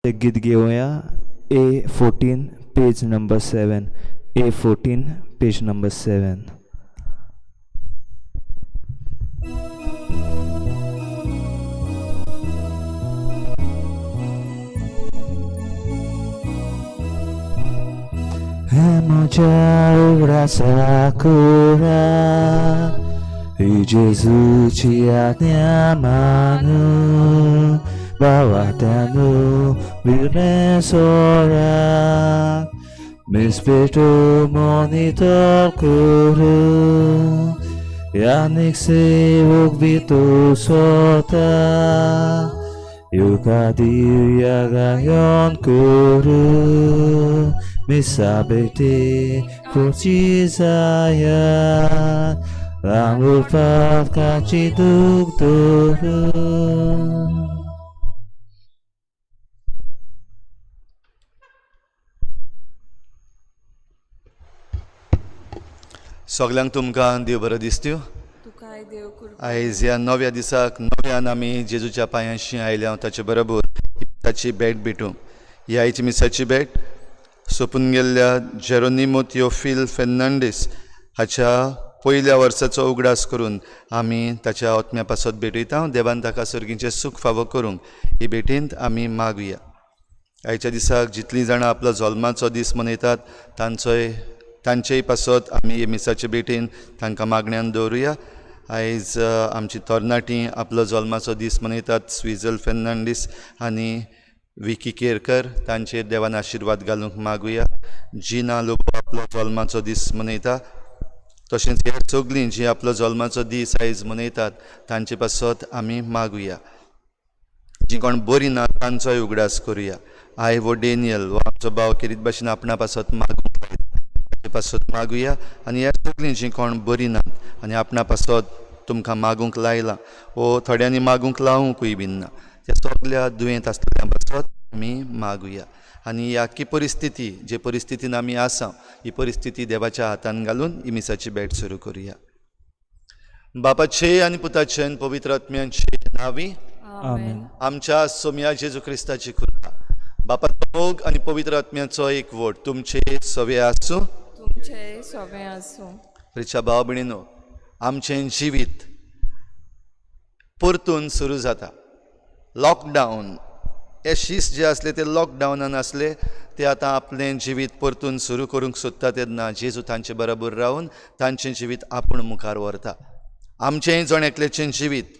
तें गीत घेवया. A 14 page number 7. A 14 page number 7. म्हज्या उगडासा कुरा जेजूची आज्ञा मानू भावात्यानू विरमे सोरा मिस्पेटो monitor करू यानिक सेवक बितो स्वता Yukadir gayon kuru Misabete Kurcizaya Langupat kaciduk turu. सगल्यांक तुमकां देव बरो दिसत्यो. आयज ह्या नव्या दिसाक नव्यान आमी जेजूच्या पांयांशी आयल्या ताचे बरोबर ताची भेट भेटूंक. ही आयची मिसाची भेट सोंपून गेल्ल्या जेरोनिमो थियोफील फेर्नांडीस हाच्या पयल्या वर्साचो उगडास करून आमी ताच्या आत्म्या पासत भेटयता. देवान ताका सर्गीचें सूख फावो करूंक ही भेटींत आमी मागुया. आयच्या दिसाक जितलीं जाणां आपलो जल्माचो दीस मनयतात तांचोय तांचेय पासत आमी हे मिसाचे भेटीन तांकां मागण्यान दवरुया. आयज आमची तरणाटी आपलो जल्माचो दीस मनयतात स्विजल फेर्नांडीस आनी विकी केरकर तांचेर देवान आशिर्वाद घालूंक मागुया. जिना लोबो आपलो जल्माचो दीस मनयता. तशेंच हेर सगळीं जीं आपलो जल्माचो दीस आयज मनयतात तांचे पासत आमी मागुया. जीं कोण बरीं ना तांचोय उगडास करुया. I वो डेनियल वो आमचो भाव केरीत भाशेन आपणा पासत मागूंक लायता ताचे पासत मागुया. आनी ह्या सगळीं जीं कोण बरीं नात आनी आपणा पासत तुमकां मागूंक लायलां वो थोड्यांनी मागूंक लावंकूय बीन ना त्या सगल्या दुयेंत आसलेल्या पासत आमी मागुया. आनी ही आख्खी परिस्थिती जे परिस्थितीन आमी आसा ही परिस्थिती देवाच्या हातान घालून ही मिसाची भेट सुरू करुया. बापाचे आनी पुताचे आनी पवित्र आत्म्यांचे नांवी आमेन. आमच्या सोम्या जेजू क्रिस्ताची कृपा, बापाचो मोग आनी पवित्र आत्म्याचो एक वोट तुमचे सवे आसूं. तुमचे सवे आसूं. प्रिच्या भाव भयणीनो, आमचें जिवीत परतून सुरू जाता. लॉकडावन हे शीस जे आसले ते लॉकडावनान आसले ते आतां आपलें जिवीत परतून सुरू करूंक सोदता तेन्ना जेजू तांचे बरोबर रावन तांचें जिवीत आपूण मुखार व्हरता. आमचेंय जण एकल्याचें जिवीत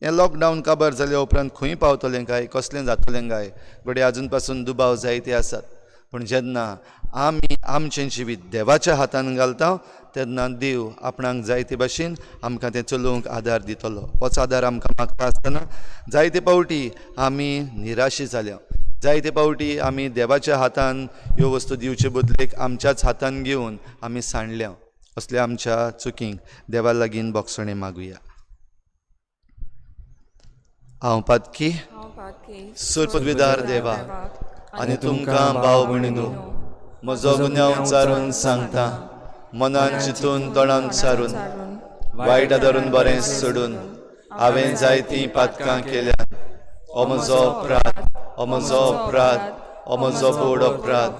हें लॉकडावन काबार जाल्या उपरांत खंय पावतलें काय, कसलें जातलें काय, घडये आजून पासून दुबाव जायते आसात. पूण जेन्ना आमी आमचें जिवीत देवाच्या हातान घालता तेन्ना देव आपणाक जायते भाशेन आमकां तें चलोवंक आदार दितलो. होच आदार आमकां मागता आसतना जायते पावटी आमी निराशी जाल्या. जायते पावटी आमी देवाच्या हातान ह्यो वस्तू दिवचे बदलेक आमच्याच हातान घेवन आमी सांडल्या. असल्या आमच्या चुकींक देवा लागीं बोगसणें मागुया. हांव पातकी सुरपदवीदार देवा आनी तुमकां भाव भयणीनू म्हजो गुन्यांव चारून सांगता. मनान चिंतून तोंडान सारून वायट आदारून बरें सोडून हांवें जायतीं पातकां केल्यात. हो म्हजो अपराध, हो म्हजो अपराध, हो म्हजो व्हड अपराध.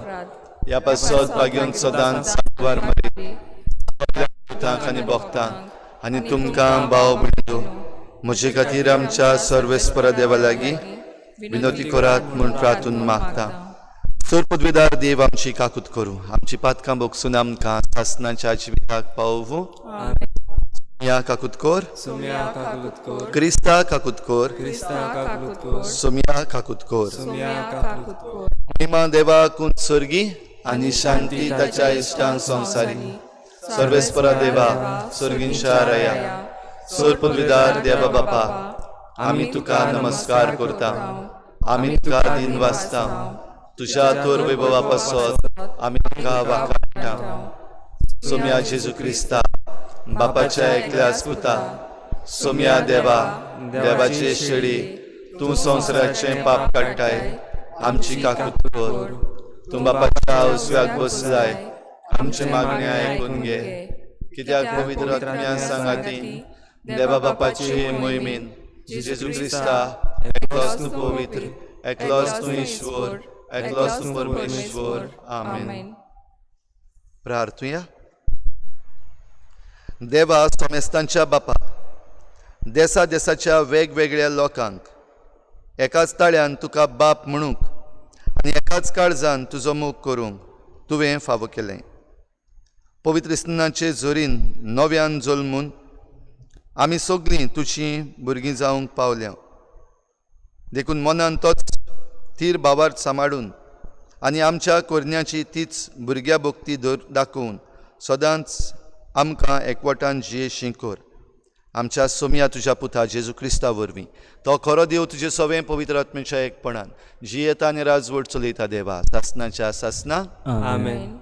ह्या पासत भाग्योन सदांच सातवार मारी सगळ्या भुतांक आनी भक्तांक आनी तुमकां भाव भयणीनू म्हजे खातीर आमच्या सर्वेस्परा देवा लागीं विनोती करात म्हूण प्रार्थून मागता. सर पदवीदार देव आमची काकूत करूं, आमची पातकां बोगसून आमकां सासनाच्या जिविताक पावोवूं. सोम्या काकूत कर, क्रिस्ता काकूत कर, सोम्या काकूत कर. महिमा देवाकून स्वर्गी आनी शांती ताच्या इश्टांक संवसारी. सर्वेस्परा देवा स्वर्गींच्या रया सर पदवीदार देवा बापा आमी तुका नमस्कार करता. आमी तुका दिन वाचता. तुज्या तोर वैभवा पासत आमी तुका वाखाणटा. सोम्या जेजू क्रिस्ता बापाच्या एकल्याच पुता सोम्या देवा देवाचे शेळी तूं संवसाराचें पाप काडटाय आमची काकूत कर. तूं बापाच्या उजव्याक बसलाय आमचे मागणे आयकून घे. कित्याक पवित्र आत्म्या सांगाती देवा बापाची मोहिमेन जेजू क्रिस्ता एकलोच तूं पवित्र एकलोच तूं ईश्वर, एकलोच तूं परमेश्वर. आमेन. प्रार्थुया. देवा सोमेस्तांच्या बापा, देसा देसाच्या वेगवेगळ्या लोकांक एकाच ताळ्यान तुका बाप म्हणूंक आनी एकाच काळजान तुजो मोग करूंक तुवें फावो केलें. पवित्र स्नानाचे जोरीन नव्यान जल्मून आमी सगळीं तुजीं भुरगीं जावंक पावल्या. देखून मनान तोच थीर भावार्थ सांबाळून आनी आमच्या कोरन्याची तीच भुरग्या भक्ती दाखोवन सदांच आमकां एकवटान जियेशी कर. आमच्या सोमया तुज्या पुता जेजू क्रिस्ता वरवीं, तो खरो देव तुजे सवें पवित्र आत्म्याच्या एकपणान जियेता आनी राजवट चलयता देवा, सासनाच्या सासना. आमेन.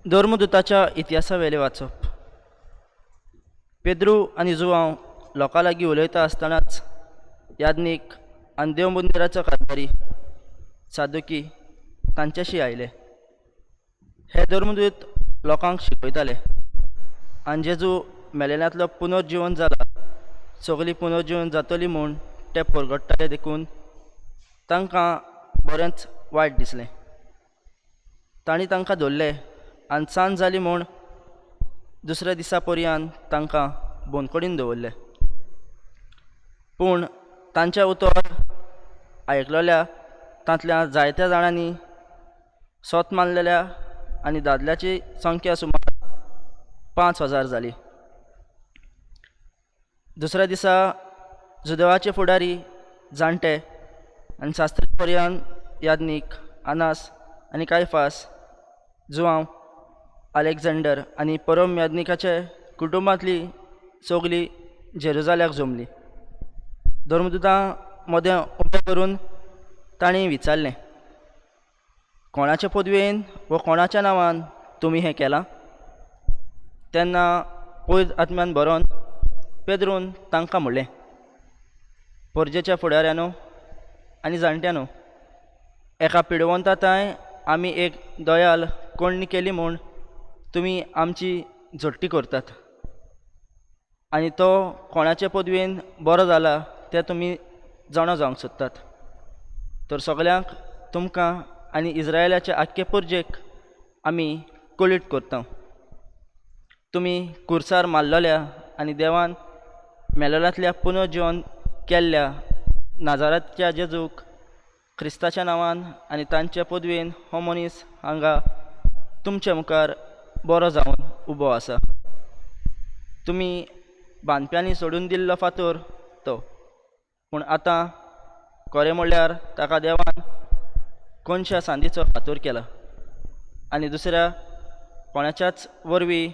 धर्मदूताच्या इतिहासावेलें वाचप. पेद्रू आनी जुवांव लोकां लागीं उलयता आसतनाच याज्ञीक आनी देव मंदिराचो कारभारी सादुकी तांच्याशी आयले. हे धर्मदूत लोकांक शिकयताले आनी जेजू मेलेल्यांतलो पुनर्जिवन जाला, सगळीं पुनर्जिवन जातली म्हूण ते परगट्टाले. देखून तांकां बरेंच वायट दिसलें. तांणी तांकां धरले आनी सांज जाली म्हूण दुसऱ्या दिसा पर्यान तांकां बंदखणीन दवरले. पूण तांचें उतर आयकलेल्या तांतल्या जायत्या जाणांनी सोत मानलेल्या आनी दादल्याची संख्या सुमार 5000 जाली. दुसऱ्या दिसा जुदेवाचे फुडारी जाणटे आनी शास्त्री पर्यान याज्ञीक अनास आनी कायफास, जुवांव अलेक्झांडर आनी परम याज्ञिकाचे कुटुंबांतली सगळीं जेरुजाल्याक जमली. धर्मदूतां मदें उबे करून तांणी विचारलें, कोणाचे पदवेन वो कोणाच्या नांवान तुमी हें केलां? तेन्ना पवित्र आत्म्यान बरोवन पेद्रून तांकां म्हणलें, परजेच्या फुडाऱ्यानो आनी जाणट्यानो, एका पिडवंता तांय आमी एक दयाल कोण्णी केली म्हूण तुमी आमची झडटी करतात आनी तो कोणाचे पदवेन बरो जाला तें तुमी जाणा जावंक सोदतात. तर सगळ्यांक तुमकां आनी इस्रायलाच्या आख्खे परजेक आमी कळीत करता, तुमी कुर्सार मारलेल्या आनी देवान मेलेल्यांतल्या पुनर्जिवन केल्ल्या नाजाराच्या जेजूक क्रिस्ताच्या नांवान आनी तांचे पदवेन हो मनीस हांगा तुमचे मुखार बरो जावन उबो आसा. तुमी बांदप्यांनी सोडून दिल्लो फातर तो, पूण आतां खरें म्हणल्यार ताका देवान कोनशा सांदीचो फातर केला आनी दुसऱ्या कोणाच्याच वरवीं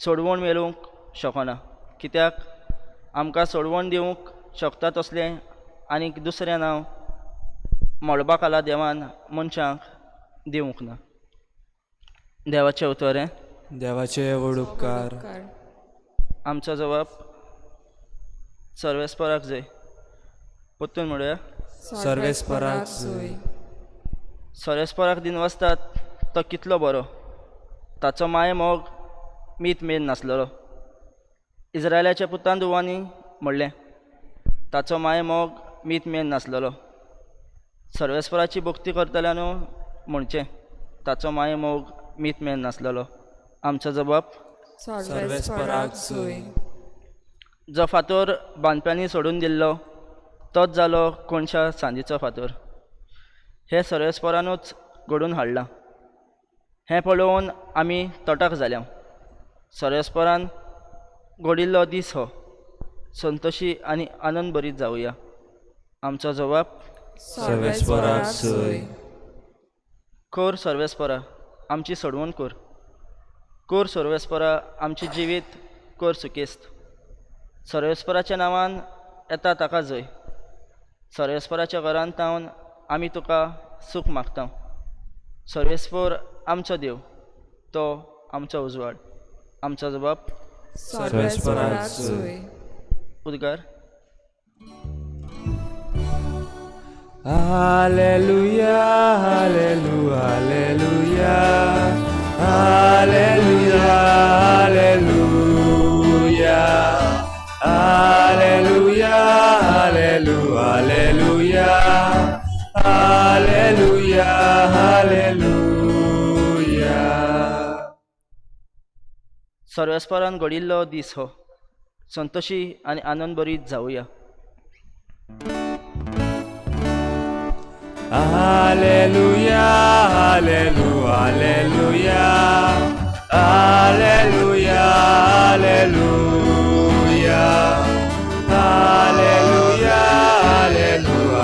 सोडवण मेळूंक शकना, कित्याक आमकां सोडवण दिवंक शकता तसलें आनीक दुसरें नांव मळबा खाला देवान मनशांक दिवंक ना. देवाचें उतर हें. देवाचे व्हड उपकार. आमचो जवाब सर्वेस्पराक जय. परतून म्हणुया, सर्वेस्पराक जय. सर्वेस्पराक दिनवासतात तो कितलो बरो, ताचो माये मोग मीत मेन नासलेलो. इस्रायलाच्या पुतान धुवांनी म्हणलें, ताचो माये मोग मीत मेन नासलेलो. सर्वेस्पराची भक्ती करतल्यानू म्हणचें, ताचो माये मोग मीत मेन नासलेलो. आमचो जबाब सर्वेस्पराक जय. जो फातोर बांदप्यांनी सोडून दिल्लो तोच जालो कोणशा सांदीचो फातोर. हें सर्वेस्परानूच घडून हाडलां. हें पळोवन आमी तटाक जाल्या. सर्वेस्परान घडिल्लो दीस हो, संतोशी आनी आनंद भरीत जावया. आमचो जवाब सर्वेस्पराक जय. कर सर्वेस्परा आमची सोडवण कर, कर सर्वेस्परा आमचें जिवीत कर सुखेस्त. सर्वेस्पराच्या नांवान येता ताका जय. सर्वेस्पराच्या घरांत तावन आमी तुका सूख मागता. सर्वेस्पर आमचो देव, तो आमचो उजवाड. आमचो जबाब सर्वेस्पराक जोय. उद्गार. Alleluia, alleluia, alleluia, alleluia, alleluia, alleluia, alleluia, alleluia, alleluia. सर्वेस्परान घडिल्लो दीस हो, संतोशी आनी आनंद बरीत जावया. Alleluia, alleluia, alleluia, alleluia, alleluia, alleluia,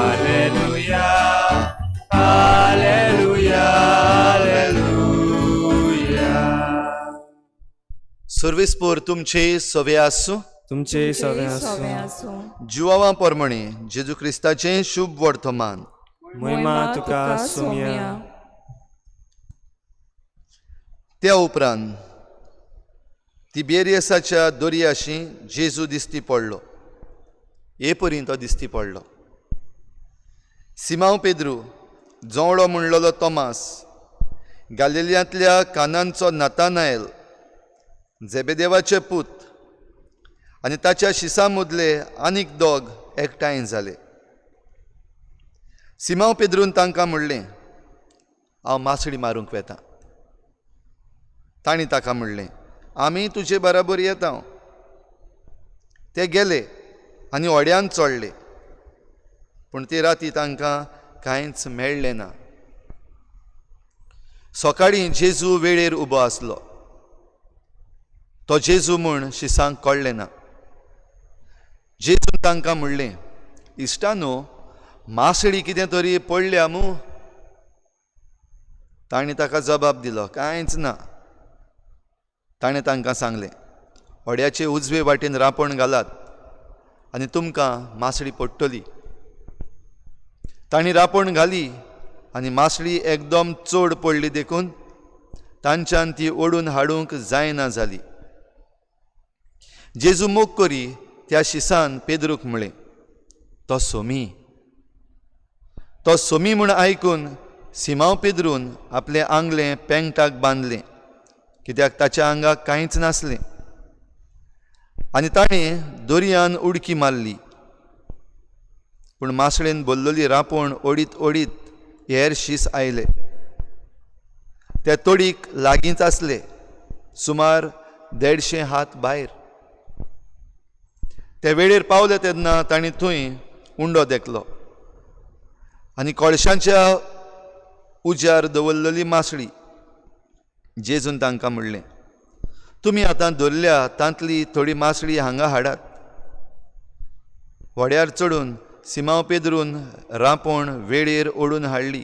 alleluia, alleluia, alleluia. सर्वेस्पोर तुमचे सवे आसूं. तुमचे सवे सवे आसूं. आसूं. जुवावा प्रमाणे जेजू क्रिस्ताचें शुभ वर्तमान. महिमा तुका सोम्या. त्या उपरांत तिबेरियसाच्या दर्याशी जेजू दिश्टी पडलो. हे परीन तो दिश्टी पडलो. सिमांव पेद्रू, जोवळो म्हणलेलो तोमास, गालिलियांतल्या कानांचो नातानायल, जेबेदेवाचे पूत आनी ताच्या शिसा मदले आनीक दोग एकठांय जाले. सिमांव पेद्रून तांकां म्हणलें, हांव मासळी मारूंक वेता. तांणी ताका म्हणलें, आमी तुजे बराबर येता. ते गेले आनी व्हड्यान चडले, पूण ते राती तांकां कांयच मेळ्ळें ना. सकाळीं जेजू वेळेर उबो आसलो. तो जेजू म्हूण शिसांक कळ्ळें ना. जेजून तांकां म्हणलें, इश्टानो, मासळी कितें तरी पडल्या मू? तांणी ताका जबाब दिलो, कांयच ना. ताणें तांकां सांगलें, व्हड्याचे उजवे वाटेन रांपण घालात आनी तुमकां मासळी पडटली. तांणी रांपण घाली आनी मासळी एकदम चड पडली देखून तांच्यान ती ओडून हाडूंक जायना जाली. जेजू मोग करी त्या शिसान पेद्रूक म्हळें, तो सोमी. तो सोमी म्हूण आयकून सिमांव पेद्रून आपलें आंगलें पेंगटाक बांदलें, कित्याक ताच्या आंगाक कांयच नासलें, आनी ताणें दर्यान उडकी मारली. पूण मासळेन बोल्लोली रांपण ओडीत ओडीत हेर शीस आयले. ते तोडीक लागींच आसले, सुमार 150 हात भायर. ते वेळेर पावले तेन्ना तांणी थंय उंडो देखलो आनी कोळशांच्या उज्यार दवरलेली मासळी. जेजून तांकां म्हणलें, तुमी आतां धरल्या तांतली थोडी मासळी हांगा हाडात. व्हड्यार चडून सिमांव पेद्रून रांपण वेळेर ओडून हाडली.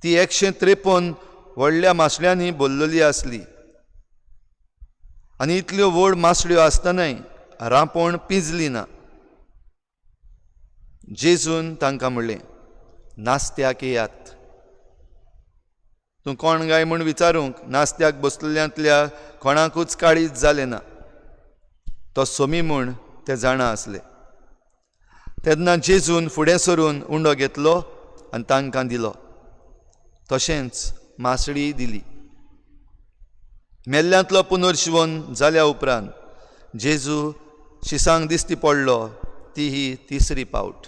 ती 153 व्हडल्या मासळ्यांनी भरलेली आसली आनी इतल्यो व्हड मासळ्यो आसतनाय रांपण पिंजली ना. जेजून तांकां म्हणलें, नास्त्याक येयात. तूं कोण गाय म्हूण विचारूंक नास्त्याक बसलेल्यांतल्या कोणाकूच काळीज जालें ना. तो सोमी म्हूण ते जाणा आसले. तेन्ना जेजून फुडें सरून उंडो घेतलो आनी तांकां दिलो, तशेंच मासळीय दिली. मेल्ल्यांतलो पुनर्शिवन जाल्या उपरांत जेजू शिसांक दिश्टी पडलो ती ही तिसरी पावट.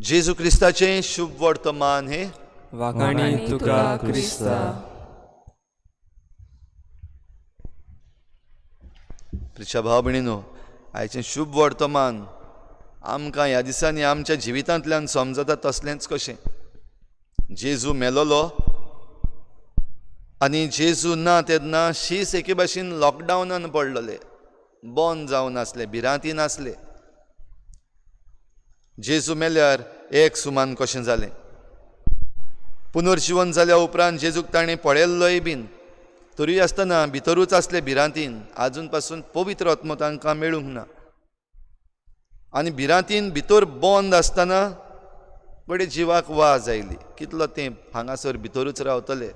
जेजू क्रिस्ताचें शुभ वर्तमान हे वाखाणी तुका क्रिस्ता. प्रिच्या भाव भयणीनो, आयचें शुभ वर्तमान आमकां ह्या दिसांनी आमच्या जिवितांतल्यान समजता तसलेंच कशें जेजू मेलोलो आनी जेजू ना तेन्ना शीस एके भाशेन लॉकडावनान पडलेले, बंद जावन आसले, भिरांती नासले. जेजू मेल्यार एक सुमान कशें जालें. पुनर्जिवन जाल्या उपरांत जेजूक ताणें पळयल्लोय बीन, तरूय आसतना भितरूच आसले भिरांतीन. आजून पासून पवित्र आत्मो तांकां मेळूंक ना आनी भिरांतीन भितर बंद आसतना घडये जिवाक वाज आयली. कितलो तेंप हांगासर भितरूच रावतले,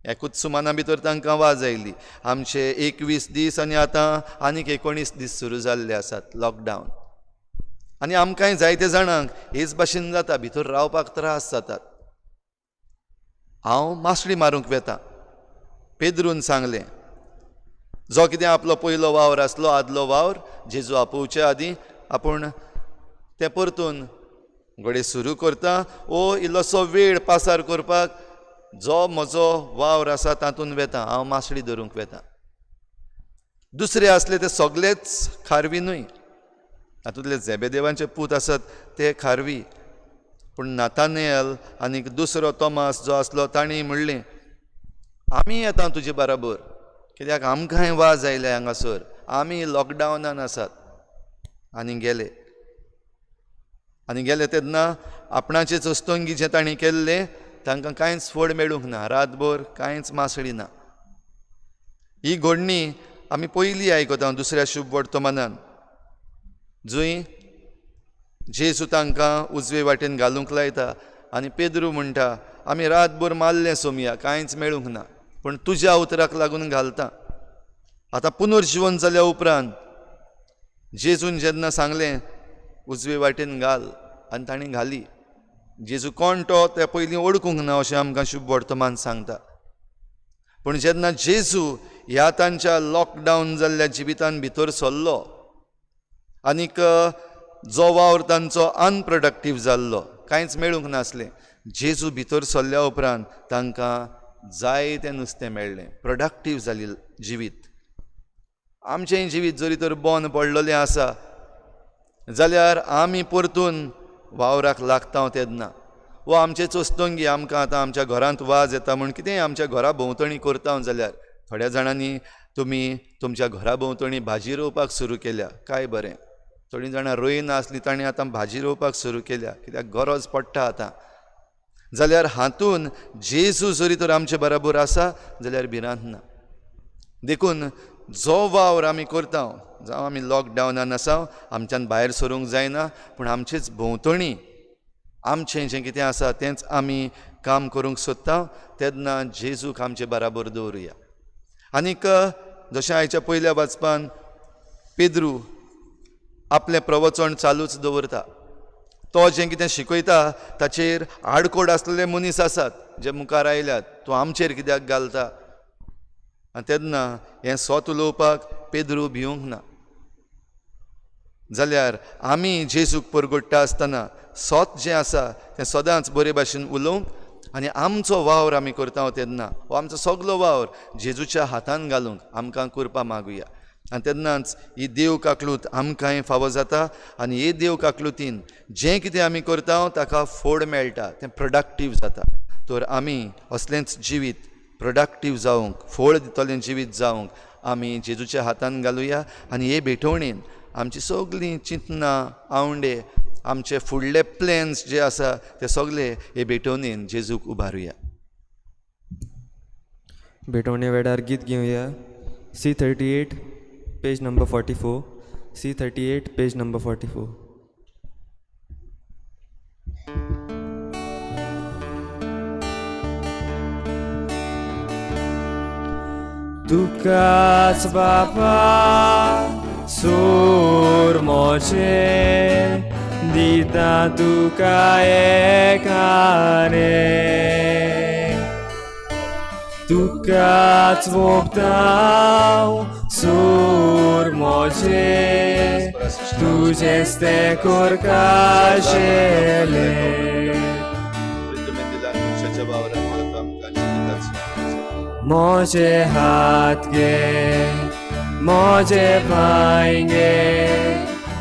एकूच सुमाना भितर तांकां वाज आयली. आमचे 21 दीस आनी आतां आनीक 19 दीस सुरू जाल्ले आसात लॉकडावन. आनी आमकांय जायते जाणांक हेच भाशेन जाता, भितर रावपाक त्रास जातात. हांव मासळी मारूंक वेता, पेद्रून सांगलें. जो कितें आपलो पयलो वावर आसलो, आदलो वावर, जेजू आपोवचे आदीं आपूण तें परतून घडये सुरू करता ओ इल्लोसो वेळ पासार करपाक जो म्हजो वावर आसा तातूंत वेता, हांव मासळी धरूंक वेता. दुसरे आसले ते सगलेच खारवी न्हय, तातूंतले झेबेदेवांचे पूत आसत ते खारवी, पूण नातानेल आनी दुसरो तोमास जो आसलो तांणी म्हणलें आमी येता तुजे बराबर, कित्याक आमकांय वाज आयल्या हांगासर, आमी लॉकडावनान आसात. आनी गेले. आनी गेले तेन्ना आपणाचेच अस्तंगी जें तांणी केल्लें तांकां कांयच फळ मेळूंक ना, रातभर कांयच मासळी ना. ही घडणी आमी पयली आयकता दुसऱ्या शुभ वर्तमानान, जंय जेजू तांकां उजवे वाटेन घालूंक लायता आनी पेद्रू म्हणटा आमी रातभर मारलें सोमया, कांयच मेळूंक ना, पूण तुज्या उतराक लागून घालता. आतां पुनर्जिवन जाल्या उपरांत जेजून जेन्ना सांगलें उजवे वाटेन घाल, आनी तांणी घाली. जेजू कोण तो ते पयलीं वळखूंक ना अशें आमकां शुभ वर्तमान सांगता. पूण जेन्ना जेजू ह्या तांच्या लॉकडावन जाल्ल्या जिवितान भितर सरलो आनीक जो वावर तांचो अनप्रोडक्टीव जाल्लो, कांयच मेळूंक नासलें, जेजू भितर सरल्या उपरांत तांकां जायतें नुस्तें मेळ्ळें, प्रोडक्टीव जाली जिवीत. आमचें जिवीत जरी तर बंद पडलेलें आसा जाल्यार आमी परतून वावराक लागता तेन्ना, वो आमचे चोस्तंगी आमकां आतां आमच्या घरांत वाज येता म्हूण कितेंय आमच्या घरा भोंवतणी करता जाल्यार थोड्या जाणांनी तुमी तुमच्या घरा भोंवतणी भाजी रोवपाक सुरू केल्या, काय बरें. थोडीं जाणां रोयनासलीं तांणी आतां भाजी रोवपाक सुरू केल्या, कित्याक गरज पडटा आतां. जाल्यार हातून जेजू जरी तर आमचे बराबर आसा जाल्यार भिरांत ना. देखून जो वावर आमी करता, जावं आमी लॉकडावनान आसा, आमच्यान भायर सरूंक जायना, पूण आमचेच भोंवतणी आमचें जें कितें आसा तेंच आमी काम करूंक सोदता तेन्ना जेजूक आमचे बराबर दवरुया. आनीक जशें आयच्या पयल्या वाचपान पेद्रू आपलें प्रवचन चालूच दवरता, तो जें कितें शिकयता ताचेर आडकोड आसलेले मनीस आसात जे मुखार आयल्यात, तूं आमचेर कित्याक घालता. आनी तेन्ना हें स्वत उलोवपाक पेद्रू भिवंक ना. जाल्यार आमी जेजूक परगट्टा आसतना स्वत जें आसा तें सदांच बरे भाशेन उलोवंक आनी आमचो वावर आमी करता तेन्ना हो आमचो सगलो वावर जेजूच्या हातान घालूंक आमकां करपा मागुया. आनी तेन्नाच ही देव काकलूत आमकांय फावो जाता आनी हे देव काकलुतीन जें कितें आमी करता ताका फोड मेळटा, तें प्रोडक्टीव जाता. तर आमी असलेंच जिवीत प्रोडक्टीव जावंक, फोळ दितलें जिवीत जावंक आमी जेजूच्या हातान घालुया. आनी हे भेटवणेन आमची सगळीं चिंतनां, आवंडे, आमचे फुडले प्लॅन्स जे आसा ते सगळे हे भेटवणेन जेजूक उबारुया. भेटवणे वेळार गीत घेवया. C38 page number 44. C38 page number 44. तुकाच बापा सूर मोचे दिता तुका एकाने, तुकाच वोपताव सूर मोचे तुजेच तें करकाशेलें. मोजे हात गे मोजे पांय गे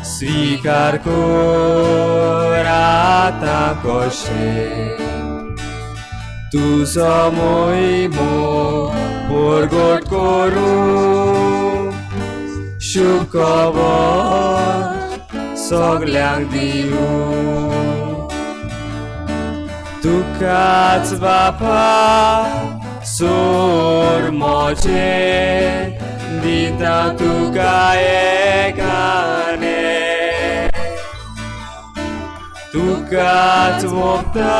स्वीकार कर आतां कशें, तुजो मोहिमो परगट करूं, शुभ खबर सगल्यांक दिवं. तुकाच बापा सूर मोचे दिता तुका एकाने, तुकाच वोपता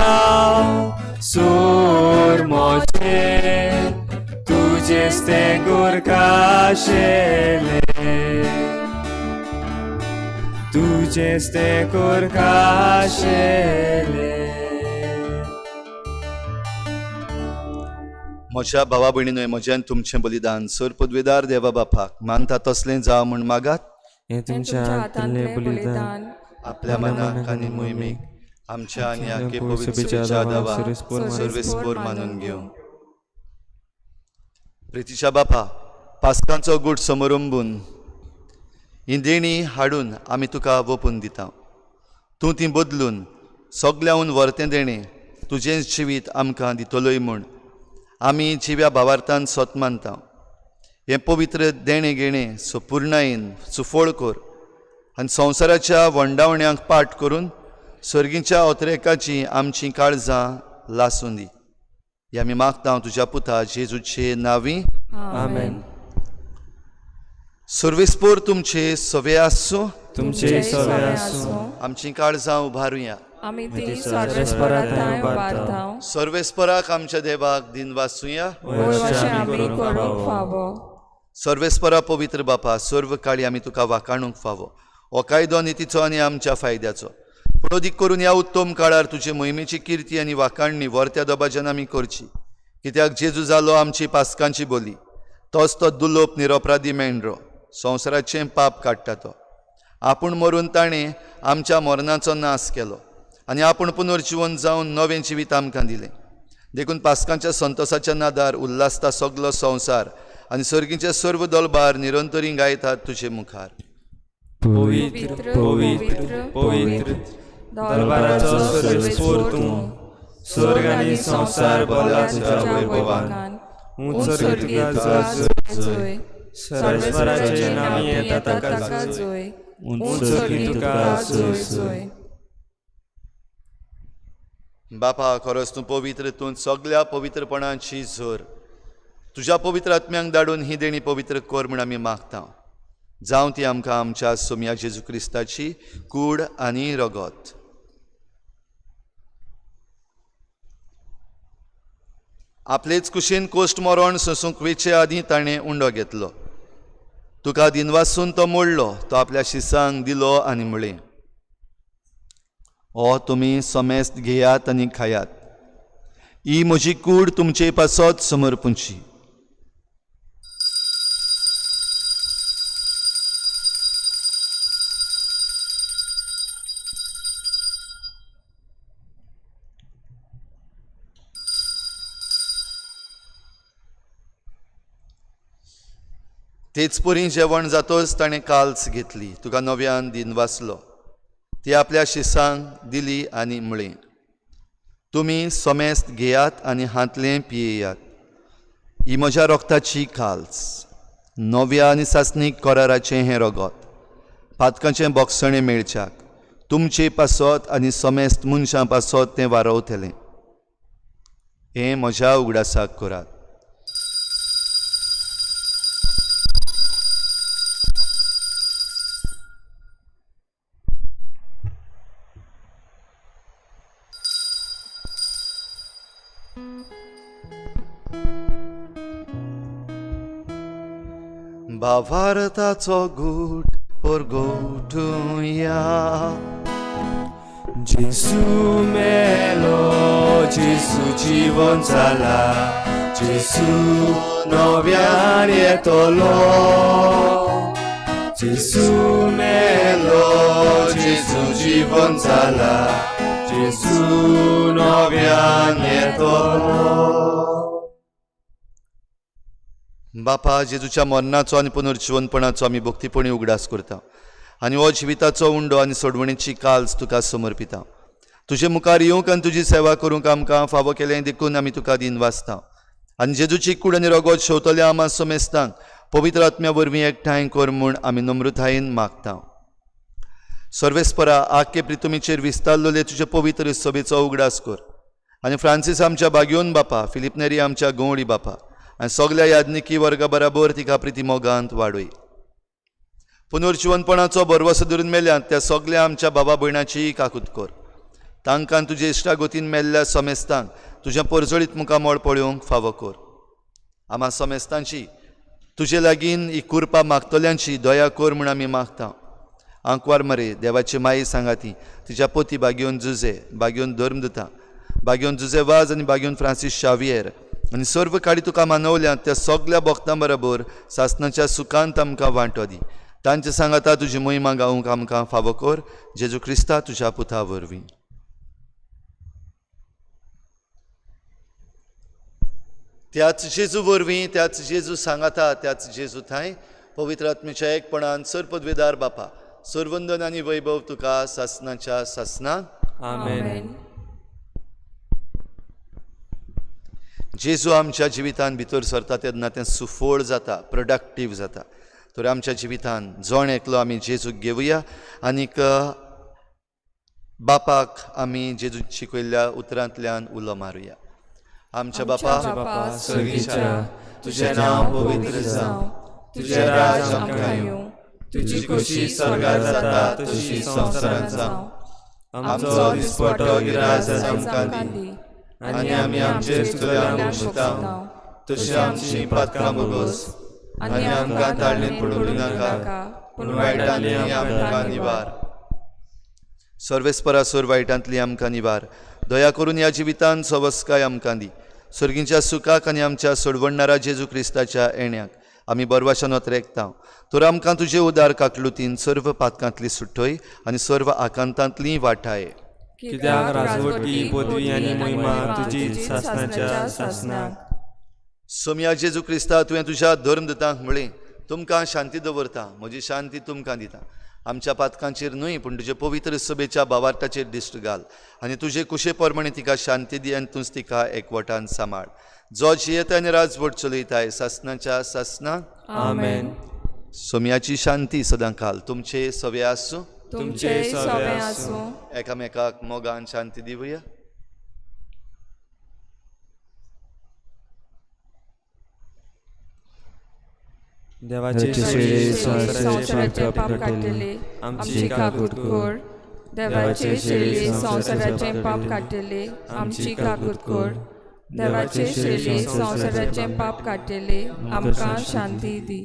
सूर मोजे तुजेच तें गोरखाशेलें तुजेच तें कोरखाशेलें. म्हज्या भावा भयणीनय म्हजें तुमचें बलिदान सर पदवेदार देवा बापाक मानता तसलें जावं म्हूण मागात. हें तुमच्या हातांतलें बलिदान आपल्या मनाक आनी मोहिमेक आमच्या आनी आखे पवित्र सभेच्या दावा सर्वेस्पोर मानून घेवं. प्रितीच्या बापा, पास्कांचो गूट समरंबून ही देणी हाडून आमी तुका वोपून दिता. तूं ती बदलून सगल्याहून व्हरतें देणें तुजें जिवीत आमकां दितलोय म्हूण आमी जिव्या भावार्थान सोत मानता. हें पवित्र देणें घेणें सपुर्णायेन सुफळ कर आनी संवसाराच्या वंडावण्यांक पाट करून सर्गीच्या अत्रेकाची आमचीं काळजां लासूं दी. हें आमी मागता तुज्या पुता जेजूचे नांवी. आमेन. सर्वेस्पोर तुमचे सवे आसूं. तुमचे सवे आसूं. आमचीं काळजां उबारुया. आमी ती सर्वेस्परा थंय उबारता. सर्वेस्पराक आमच्या देवाक दिनवासुया. वय अशें आमी करूंक फावो. सर्वेस्परा पवित्र बापा, सर्व काळी आमी तुका वाखाणूंक फावो. हो कायदो नितीचो आनी आमच्या फायद्याचो, पूण अदीक करून ह्या उत्तम काळार तुजे मोहिमेची किर्ती आनी वाखाणणी वर्त्या दबाज्यान आमी करची. कित्याक जेजू जालो आमची पास्कांची बोली, तोच तो दुलोप निरोपराधी मेंढरो संवसाराचें पाप काडटा तो. आपूण मरून ताणें आमच्या मरणाचो नाश केलो आनी आपूण पुनर्जिवन जावन नवें जिवीत आमकां दिलें. देखून पास्कांच्या संतोसाच्या नादार उल्हासता सगलो संवसार आनी सर्गीचे सर्व दलबार निरंतरी गायतात तुजे मुखार. पवित्र पवित्र पवित्र दरबाराचो सर्वेस्पोर तूं, स्वर्ग आनी संवसार भरला तुज्या वैभवान. उंच सर्गी तुका जय, सर्वेस्पराचे नांवी येता ताका जय, उंच सर्गी तुका जय जय. बापा, खरोच तूं पवित्र, तूं सगल्या पवित्रपणाची झर. तुज्या पवित्र आत्म्यांक धाडून ही देणी पवित्र कर म्हूण आमी मागता. जावं ती आमकां आमच्या सोमया जेजू क्रिस्ताची कूड आनी रगत. आपलेच कुशीन कोश्ट मरण सोंसूंक वेचे आदीं ताणें उंडो घेतलो. तुका दिनवासून तो मोडलो, तो आपल्या शिसांक दिलो आनी म्हळें, हो तुमी समेस्त घेयात आनी खायात, ही म्हजी कूड तुमचे पासत समर्पूंची. तेच परी जेवण जातोच ताणें काल्स घेतली, तुका नव्यान दिनवासलो, ती आपल्या शिसांक दिली आनी म्हळें, तुमी समेस्त घेयात आनी हांतलें पियेयात, ही म्हज्या रोगताची काल्स, नव्या आनी सासणीक कराराचें हें रगत, पातकांचें बोगसणें मेळच्याक तुमचे पासत आनी समेस्त मनशां पासत तें वारवतलें. हें म्हज्या उगडासाक करात. भावार्थाचो गूट परगोटुया. जेसू मेलो, जेसू जिवन जाला, जेसू नव्यान येतलो. जेसू मेलो, जेसू जिवन जाला, जेसू नव्यान येतलो. बापा, जेजूच्या मरणाचो आनी पुनर्जिवनपणाचो आमी भक्तीपणी उगडास करता आनी हो जिविताचो उंडो आनी सोडवणीची काल्स तुका समर्पिता. तुजे मुखार येवंक आनी तुजी सेवा करूंक आमकां फावो केलें देखून आमी तुका दिनवासता. आनी जेजूची कूड आनी रगत शेवतल्या आमा समेस्तांक पवित्र आत्म्या वरवीं एकठांय कर म्हूण आमी नम्रतायेन मागता. सर्वेस्परा, आख्खे प्रितुमीचेर विस्तारलेले तुजे पवित्र सभेचो उगडास कर आनी फ्रांसीस आमच्या बागयोन बापा, फिलीप नेरी आमच्या गंवडी बापा आनी सगल्या याज्ञिकी वर्गा बराबर तिका प्रिती मोगांत वाडय. पुनर्जिवनपणाचो भरवसो धरून मेल्यात त्या सगल्या आमच्या बाबा भयणाची काकूत कर तांकां तुजे इश्टागोतीन मेल्ल्या समेस्तांक तुज्या परजळीत मुखामळ पळोवंक फावो कर. आमा समेस्तांची तुजे लागीं ही कुरपा मागतल्यांची दया कर म्हूण आमी मागता. आंकवार मरे देवाची माई सांगाती तिच्या पोती बागेवन जुजे बागेवन धर्म दिता बागेवन जुजे वाज आनी बागेवन फ्रांसीस शावियर आनी सर्व काडी तुका मानवल्यात त्या सगल्या भक्तां बरोबर सासणाच्या सुखांत आमकां वांटो दी. तांचे सांगाता तुजी मोहिमा गावंक आमकां फावो कर जेजू क्रिस्ता तुज्या पुता वरवीं. त्याच जेजू वरवीं त्याच जेजू सांगाता त्याच जेजू थांय पवित्र आत्मेच्या एकपणान सर्पदवेदार बापा सर्वंदन आनी वैभव तुका सासनाच्या सासना. आमेन. जेजू आमच्या जिवितान भितर सरता तेन्ना तें सुफळ जाता, प्रोडक्टीव जाता. तर आमच्या जिवितान जण एकलो आमी जेजूक घेवया आनीक बापाक आमी जेजू शिकयल्ल्या उतरांतल्यान उलो मारुया. आमच्या बापा स्वर्गीच्या, तुजें नांव पवित्र जावं, तुजें राज आमकां येवं, तुजी खोशी स्वर्गार जाता तशी संवसारांत जावं. आमचो दिसपटो गिराज आमकां दी आनी आमी आमचे चुकल्यांक भोगता तशी आमची पातकां भोगोस आनी आमकां ताळणीत पडूंक दिनाका पूण वायटांतली आमकां निवार. सर्वेस्परा सोर वायटांतली आमकां निवार. दया करून ह्या जिवितान सवस्काय आमकां दी. सर्गींच्या सुखाक आनी आमच्या सोडवणणारा जेजू क्रिस्ताच्या येण्याक आमी बरवाशान रेखता. तर आमकां तुजे उदार काकलुतीन सर्व पातकांतली सुटय आनी सर्व आकांतांतली वाटाय. कित्याक राजवटी पदवी आनी महिमा तुजी सासणाच्या सासणाक. सोमया जेजू क्रिस्ता तुवें तुज्या धर्मदूतांक म्हळें तुमकां शांती दवरता, म्हजी शांती तुमकां दिता. आमच्या पातकांचेर न्हय पूण तुजे पवित्र सभेच्या बावार्थाचेर दिश्ट घाल आनी तुजे कुशे प्रमाणे तिका शांती दी आनी तूंच तिका एकवटान सांबाळ. जो जियेता आनी राजवट चलयताय सासणाच्या सासना. आमेन. सोमयाची शांती सदांकाल तुमचे सवे आसूं, तुमचे सवे आसूं. एकामेकाक मोगान शांती दिवया. देवाचे शेळी शेळी संवसाराचे पाप काडटले आमची काकूट कर. देवाचे शेळी संवसाराचे पाप काडटले आमची काकूट कर. देवाचे शेळी संवसाराचे पाप काडटले आमकां शांती दी.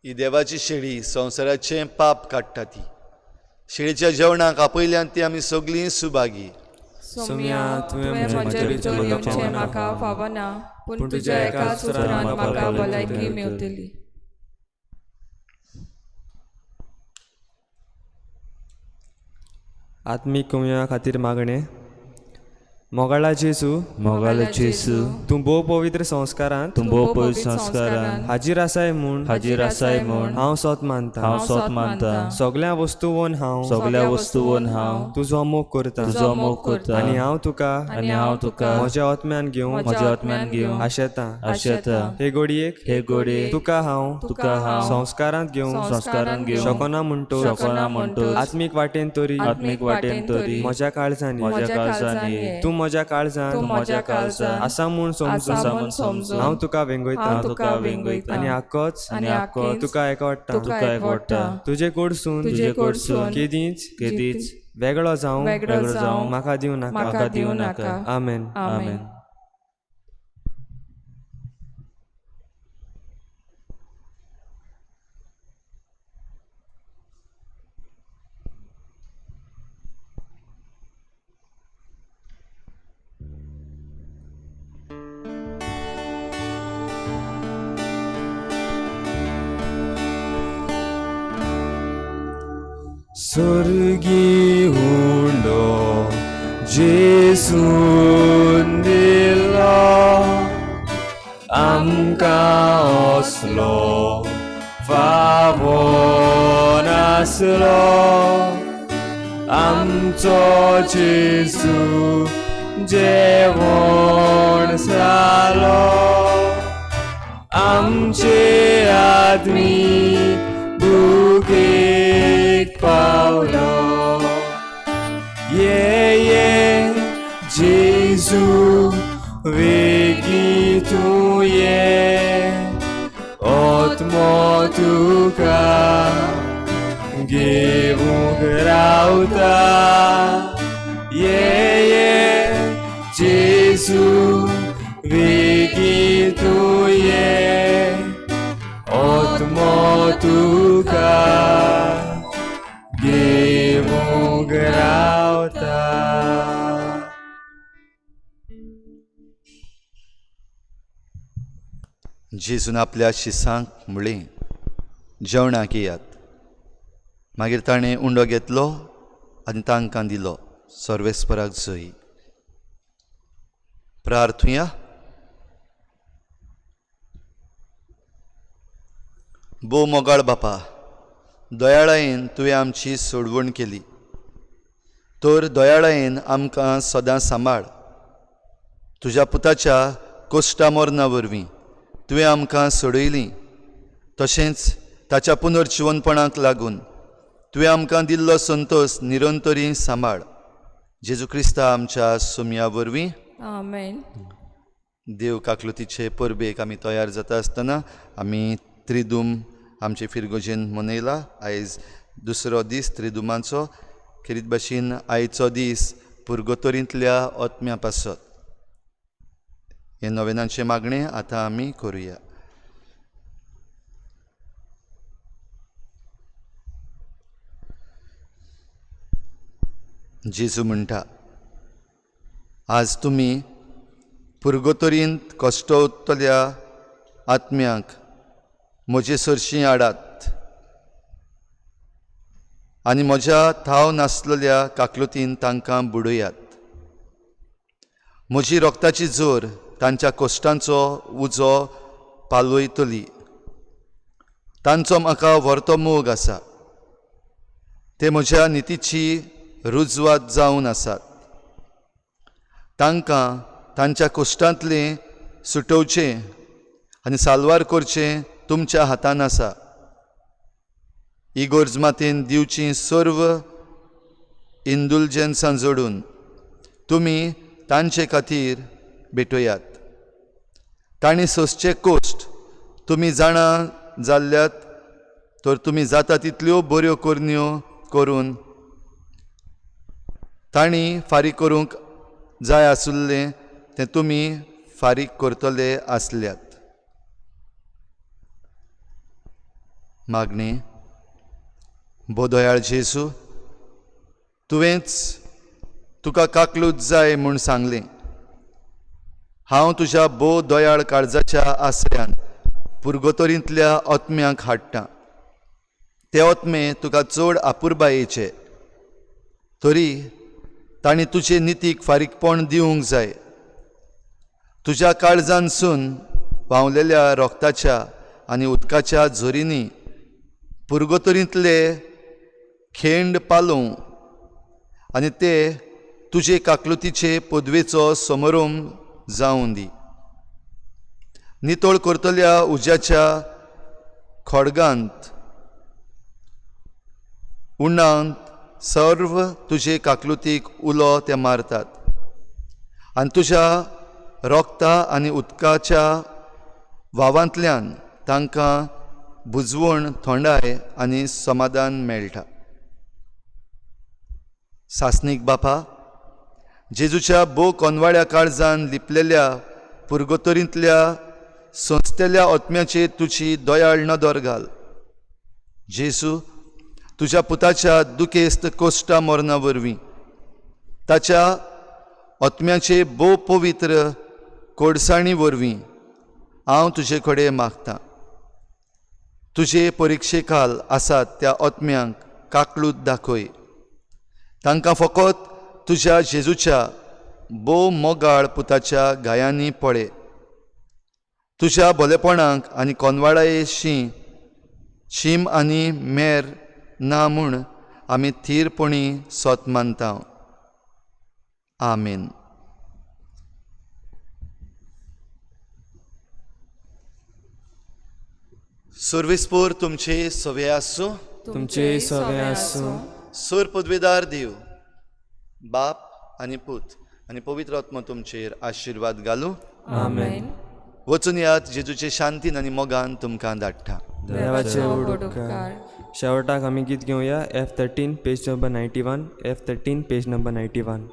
ही देवाची शेळी संवसाराचें पाप काडटा. ती शेळीच्या जेवणाक आपयल्यान ती आमी सगळीं सुभागी. सोम्या तुवें म्हजे भितर येवचें म्हाका फावना पूण तुज्या एकाच उतरान म्हाका भलायकी मेवतली. आत्मीक कोमया खातीर मागणें. मोगाळा जेजू, मोगाळ जेजू, तूं भोव पवित्र संस्कारांत तूं भोव पवित्र संस्कारांत हाजीर आसाय म्हूण हाजीर आसाय म्हूण हांव सोत मानता. हांव सोत मानता. सगल्या वस्तूवन हांव सगल्या वस्तूवन हांव तुजो मोग करता तुजो मोग करता आनी हांव तुका आनी हांव तुका म्हज्या आत्म्यान घेवन म्हज्या आत्म्यान घेवन आशेता. आशेता. हे घडयेक हे घडयेक तुका हांव तुका हांव संस्कारांत घेवन संस्कारांत घेवन शकना म्हणटो शकना म्हणटो आत्मीक वाटेन तरी आत्मीक वाटेन तरी म्हज्या काळजांनी म्हज्या काळजांनी तूं म्हज्या काळजान तूं म्हज्या काळजान आसा म्हूण समजून आसा म्हूण समजून हांव तुका वेंगयता हांव तुका वेंगयता आनी आकोच आनी आकोच तुका एकवटा तुका एकवटा तुजे कडसून तुजे कडसून केदींच केदींच वेगळो जावं वेगळो जावं म्हाका दिवं नाका. म्हाका दिवं नाका. आमेन. आमेन. स्वर्गी हुंडो जेजून दिलो आमकां असलो फावो नासलो. आमचो जेजू जेवण जालो आमचे आदमी भुकेक पावलो. ये वेगीं तूं ये, आत्मो तुका घेवंक रावता. ये ये जेजू, वेगीं तूं ये, आत्मो तुका घेवंक रावता. जेजून आपल्या शिसांक म्हणलें, जेवणाक येयात. मागीर ताणें उंडो घेतलो आनी तांकां दिलो. सर्वेस्पराक जय. प्रार्थुया. भोव मोगाळ बापा, दयाळायेन तुवें आमची सोडवण केली, तर दयाळायेन आमकां सदां सांबाळ. तुज्या पुताच्या कोश्टा मरणा वरवीं तुवें आमकां सोडयलीं, तशेंच ताच्या पुनर्जिवनपणाक लागून तुवें आमकां दिल्लो संतोश निरंतरी सांबाळ. जेजू क्रिस्ता आमच्या सोमया वरवीं. आमेन. देव काकलुतीचे परबेक आमी तयार जाता आसतना आमी त्रिदूम आमचे फिरगोजेन मनयला. आयज दुसरो दीस त्रिदुमाचो. खेरीत भाशेन आयचो दीस पुर्गोतोरींतल्या ओत्म्या पासत हे नवेनांचें मागणें आतां आमी करुया. जेजू म्हणटा, आज तुमी पुर्गोतोरींत कश्टवतल्या आत्म्यांक म्हजे सरशीं हाडात आनी म्हज्या थाव नासलेल्या काकलुतीन तांकां बुडयात. म्हजी रोगताची जोर तांच्या कोश्टांचो उजो पालयतली. तांचो म्हाका व्हरतो मोग आसा, ते म्हज्या नितीची रुजवात जावन आसात. तांकां तांच्या कोश्टांतलें सुटोवचें आनी साल्वार करचें तुमच्या हातान आसा. इगोर्ज मातेन दिवचीं सर्व इंदुलजन्सां जोडून तुमी तांचे खातीर भेटयात. तांणी सोंसचे कोश्ट तुमी जाणा जाल्ल्यात, तर तुमी जाता तितल्यो बऱ्यो करण्यो करून तांणी फारीक करूंक जाय आसुल्लें तें तुमी फारीक करतले आसल्यात. मागणें. बोदयाळ जेजू, तुवेंच तुका काकलूत जाय म्हूण सांगलें. हांव तुज्या भोव दयाळ काळजाच्या आसऱ्यान पुर्गोतोरींतल्या ओत्म्यांक हाडटा. ते ओत्मे तुका चड आपुरबायेचे, तरी तांणी तुजे नितीक फारीकपण दिवंक जाय. तुज्या काळजानसून व्हांवलेल्या रोगताच्या आनी उदकाच्या झोरींनी पुर्गोतोरींतले खेंड पालोवं आनी ते तुजे काकलुतीचे पदवेचो समरोम जावं दी. नितळ करतल्या उज्याच्या खडगांत उणांत सर्व तुजे काकलुतीक उलो ते मारतात आनी तुज्या रोगता आनी उदकाच्या वावांतल्यान तांकां बुजवण, थंडाय आनी समाधान मेळटा. सासणीक बापा, जेजूच्या भोव कोनवाळ्या काळजान लिपलेल्या पुर्गोतोरींतल्या संस्थेल्या ओत्म्याचेर तुजी दयाळ नदर घाल. जेजू, तुज्या पुताच्या दुखेस्त कोश्टा मरणा वरवीं ताच्या ओत्म्याचे भोव पवित्र कोडसाणी वरवीं हांव तुजे कडेन मागतां. तुजे परिक्षे खाल आसात त्या ओत्म्यांक काकलूत दाखय. तांकां फकत तुज्या जेजूच्या भोव मोगाळ पुताच्या गायांनी पळय. तुज्या भोलेपणाक आनी कोनवाळायेशी शीम आनी मेर ना म्हूण आमी थीरपणी सोत मानता. आमेन. सर्वेस्पोर तुमचे सवे आसूं. तुमचे सवे आसूं. सोर पदवेदार देव बाप आनी पूत आनी पवित्र आत्मो तुमचेर आशिर्वाद घालूं. आमेन. वचून यात, जेजूचे शांतीन आनी मोगान तुमकां धाडटा. देवाचे व्हड उपकार. शेवटाक आमी गीत घेवया F 13 page number 91, F 13 page number 91.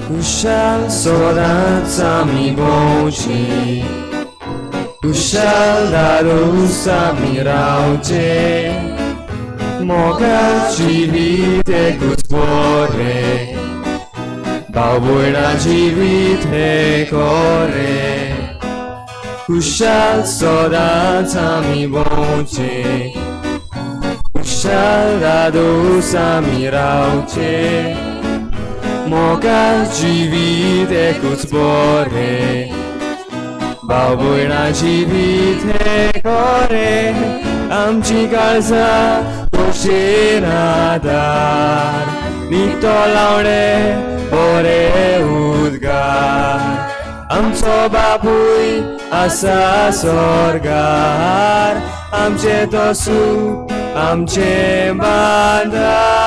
Kushal सदांच आमी भोंवची, कुशाल दारूस आमी रावचे, मोगा जिवीत एकूच बरें, भाव भयणा जिवीत हें खरें. कुशाल सदांच आमी भोंवचे, कुशाल दादोस आमी रावचे, मोगा जिवीत एकूच बरें, भाव भयणा जिवीत हें खरें. आमची काळजां खोशयेन आदार नितो लावणे बरे उद्गार, आमचो बापूय आसा स्वर्गार, आमचें तो सूख आमचें बांदार.